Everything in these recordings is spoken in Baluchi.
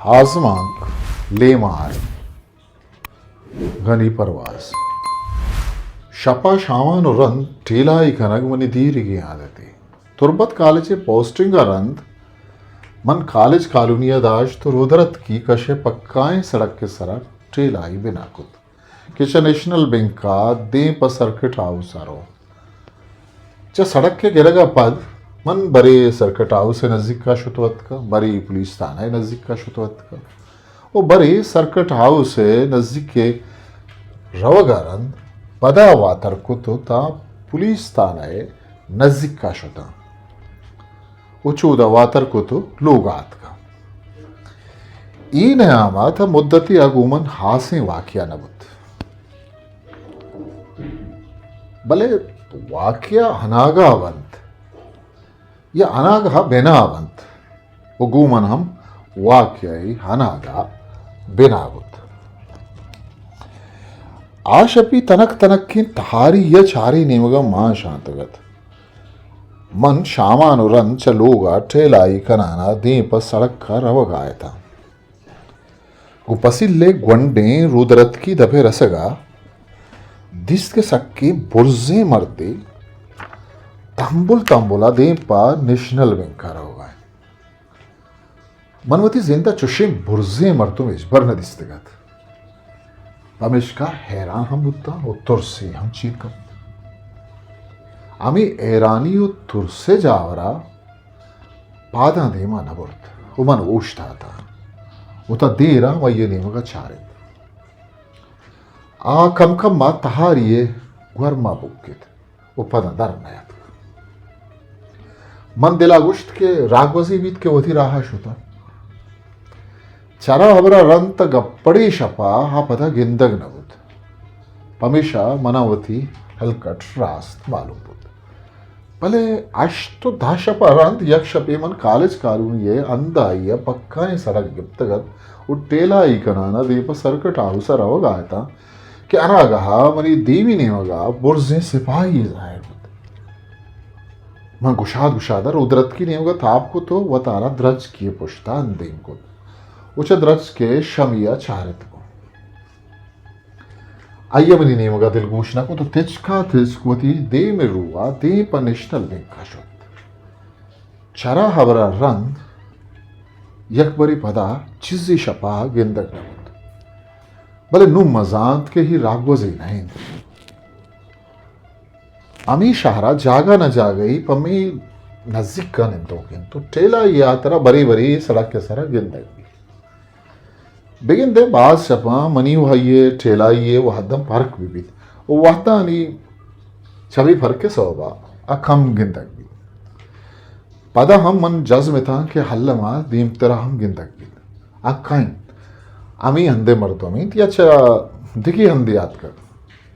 آزمانک لیمار، غنی پرواز۔ شپا شامان و رند ٹیلائی کنگ منی دیرگیں عادتے۔ تربت کالج ء پوسٹنگ ء رند من کالج کالونی ء داشت و رودرتکی کش ء پکائیں سڑک ء سرا ٹیلائی بنا کت کہ چہ نیشنل بینک ء دیم پہ سرکٹ ہاؤس ء رو۔ چہ سڑک ء گرگ ء پد من برے سرکٹ ہاؤس ء نزیک ء شت و اتکاں، برے پولیس تھانہ ء نزیک ء شت و اتکاں و برے سرکٹ ہاؤس ء نزیک ء روگ ء رند پدا واتر کت و تاں پولیس تھانہ ء نزیک ء شتاں و چودا واتر کت و لوگ ء اتکاں۔ اے نیام ء تاں مدتے ء گوں من ہاسیں واقعہ نہ بوت۔ بلے واقعہ اناگہ بنت یا اناگہ بنا بنت و گوں من ہم واقعہ اناگہ بنا بوت۔ آ شپی تنک تنکیں تہاری یا چاریں نیمگا مان شانتگ ات۔ من شامان و رند چہ لوگا ٹیلائی کنانا دیم پہ سڑکا روگا اتاں۔ گوں پسیلے گونڈیں رودرتکی دپے رسگا دیست کہ سکیں برزیں مردے تمبل تمبلا دیم پہ نیشنل بینکا روگا انت۔ من وتی زندا چشیں برزیں مردم ہچبر نہ دیستگ ات۔ پمیشکا حیران ہم بوتاں و ترسے ہم چیر کپت۔ ہمے حیرانی و ترسے جاورا پاداں دیما نہ برت و من اوشتاتاں و تا دیراں آئی نیمگا چارت۔ آ کم کم ما تہاری گورما بکت و پدا در نیاتک۔ من دلا گوشت کہ راگوزی بیت کہ وتی راہا شتاں۔ چرا ہبرا رند تا گپڑے شپا آ پدا گندگ نہ بوت۔ پمیشا منا وتی ہلکٹ راست معلوم بوت۔ بلے ہشت و دہ شپ ء رند یک شپے من کالج کالونی ء ہندائی ء پکائیں سڑک گپتگ ات و ٹیلائی کنان ء دیم پہ سرکٹ ہاؤس ء روگ ء اتاں کہ اناگہ ء منی دیمی نیمگ ء برزیں سپاہی یے ظاہر بوت۔ من گشاد گشاد ء رودرتکی نیمگ ء تاب کت و وتارا درچکی ء پشت ء اندیم کت و چہ درچک ء شمی ء چارت کت۔ آئی ء منی نیمگ ء دلگوش نہ کت و تچکا تچک وتی دیم ء رو ء دیم پہ نیشنل بینک ء شت۔ چرا ہبر ء رند یک برے پدا چیزے شپ ء گندگ نہ بوت۔ بلے نوں من زانت کہ اے راگوزے نہ انت۔ ہمے شہر ء جاگہ نہ جاگہے پہ مئے نزیک ء نندوک انت و ٹیلائی ء ہاترا برے برے سڑک ء سرا گندگ بیت۔ بگندئے باز شپاں منی و آئی ء ٹیلائی ء وہداں پرک بہ بیت و وہدانی چمے پرک ء سوب ء آ کم گندگ بیت۔ پدا ہم من جزم اتاں کہ الم ء دیمترا ہم گندگ بیت۔ آ کئے انت؟ ہمے ہندے مردم انت یا چہ دگہ ہندے آتکگ؟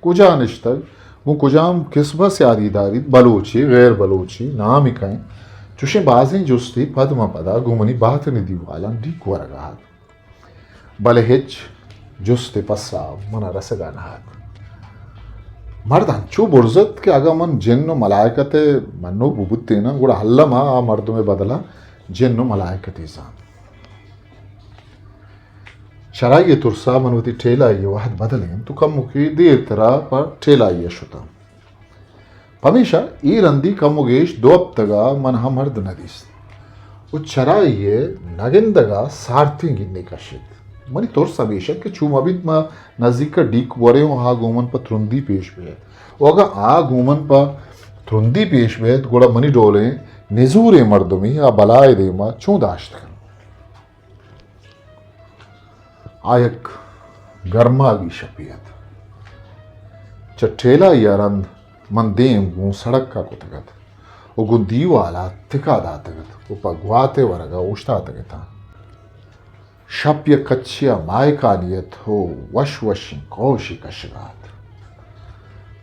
کجا نشتگ؟ گوں کجام کسب ء سیادی داریت؟ بلوچے، غیر بلوچے، نام ئے کئے انت؟ چشیں بازیں جستے پد ماں پدا گوں منی باتنی دیوالاں ڈیک ورگ ء ات۔ بلے ہچ جست ء پسہ من ء رسگ ء نہ ات۔ مرد انچو برز ات کہ اگاں من جن و ملائکت ء منوک بہ بوتیناں، گڑا الم ء آ مردم ء بدل ء جن و ملائکتے زانت۔ چرائی ء ترس ء من وتی ٹیلائی ء وہد بدلینت و کموکے دیرتر ء پہ ٹیلائی ء شتاں۔ پمیشا اے رندی کم و گیش دو ہپتگ ء من آ مرد نہ دیست و چرائی ء نہ گندگ ء سارتیں گینے کشت۔ منی ترس ہمیش ات کہ چو مہ بیت ما نزیک ء ڈیک وریں و آ گوں من پہ ترندی پیش بئیت و اگاں آ گوں من پہ ترندی پیش بئیت گڑا منی ڈولیں نزوریں مردمے آ بلائے دیما چوں داشت کنت۔ آ یک گرماگی شپے ات۔ چہ ٹیلائی ء رند من دیم گوں سڑک ء کتگ ات و گوں دیوال ء تکا داتگ ات و پہ گوات ء ورگ ء اوشتاتگ اتاں۔ شپ یک کچے ء ماہکانی ات و وش وشیں کوشے کشگ ء ات۔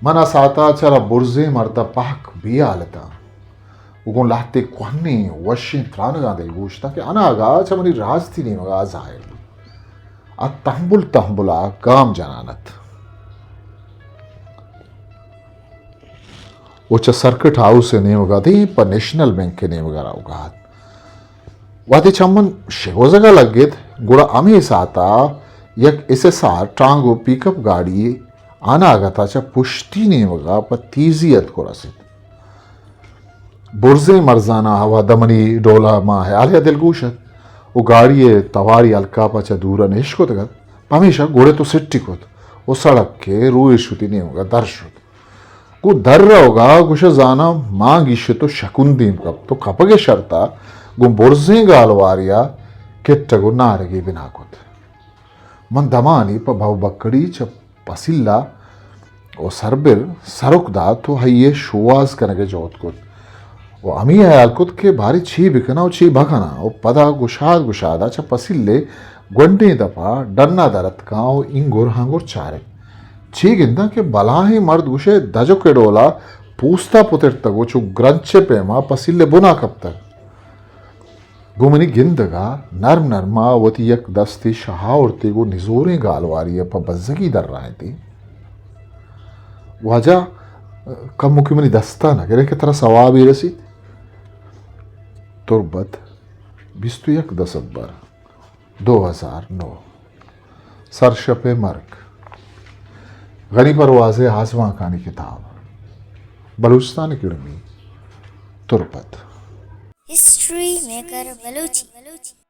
من آ ساعت ء چرا برزیں مرد ء پہک بے ہال اتاں۔ و گوں لہتے کوہنیں وشیں ترانگاں دلگوش اتاں کہ اناگہ چہ منی راستی نیمگا ظاہر بوت۔ آ تہمبل تہمبلا گام جنان ات و چہ سرکٹ ہاؤس ء نیمگا دیم پہ نیشنل بینک ء نیمگا روگا ات۔ وہدے چہ من شگوزگا لگت، گڑا ہمے ساعت ءَ یک ایس ایس آر ٹانگو پیک اپ گاڑی اناگت ءَ چہ پشتی نیمگ ءَ پہ تیزی اتک ءُ رست۔ برزیں مرزاناں ہوا دمنی ڈول ءَ ماں ہیال ءَ دلگوش ات ءُ گاڑی ءِ تواری الکاپ ءَ چہ دور ءَ نش کتگ ات، پمیشا گڑت ءُ سٹی کت ءُ سڑک ءِ روئے شتی نیمگ ءَ در شت۔ گوں در روگ ءَ گوش ئے زاناں مانگی شت ءُ شکون دیم کپت ءُ کپگ ءِ شرط ءَ گوں برزیں گالوارے ءَ کٹگ ءُ نارگے بنا کت۔ من دمانے پہ بھو بکڑی چہ پسیل ءَ ءُ سربر سرک دات ءُ آئی ءِ شوہاز کنگ ءِ جہد کت ءُ ہمے ہیال کت کہ باریں چے بکناں ءُ چے بکناں ءُ پدا گشاد گشاد ءَ چہ پسیل ءِ گونڈیں دپ ءَ ڈن ءَ در اتکاں ءُ اینگر ہانگر چارت۔ چے گنداں کہ بلاہیں مرد گوش ئے دجک ءِ ڈول ءَ پوست ءَ پترتگ ءُ چو گرنچ ءِ پیم ءَ پسیل ءِ بن ءَ کپتگ۔ گوں منی گندگ ءَ نرم نرم ءَ وتی یک دستے شہ آورت ءُ گوں نزوریں گالوارے ءَ پہ بزگی درائینت۔ واجہ، کموکے منی دست ءَ نہ گرئے کہ ترا ثوابے رسیت۔ تربت، بیست ءُ یک دسمبر، دو ہزار نو۔ سرشپ ءِ مرگ۔ غنی پرواز ءِ آزمانکانی کتاب۔ بلوچستان اکیڈمی، تربت۔ History maker Balochi.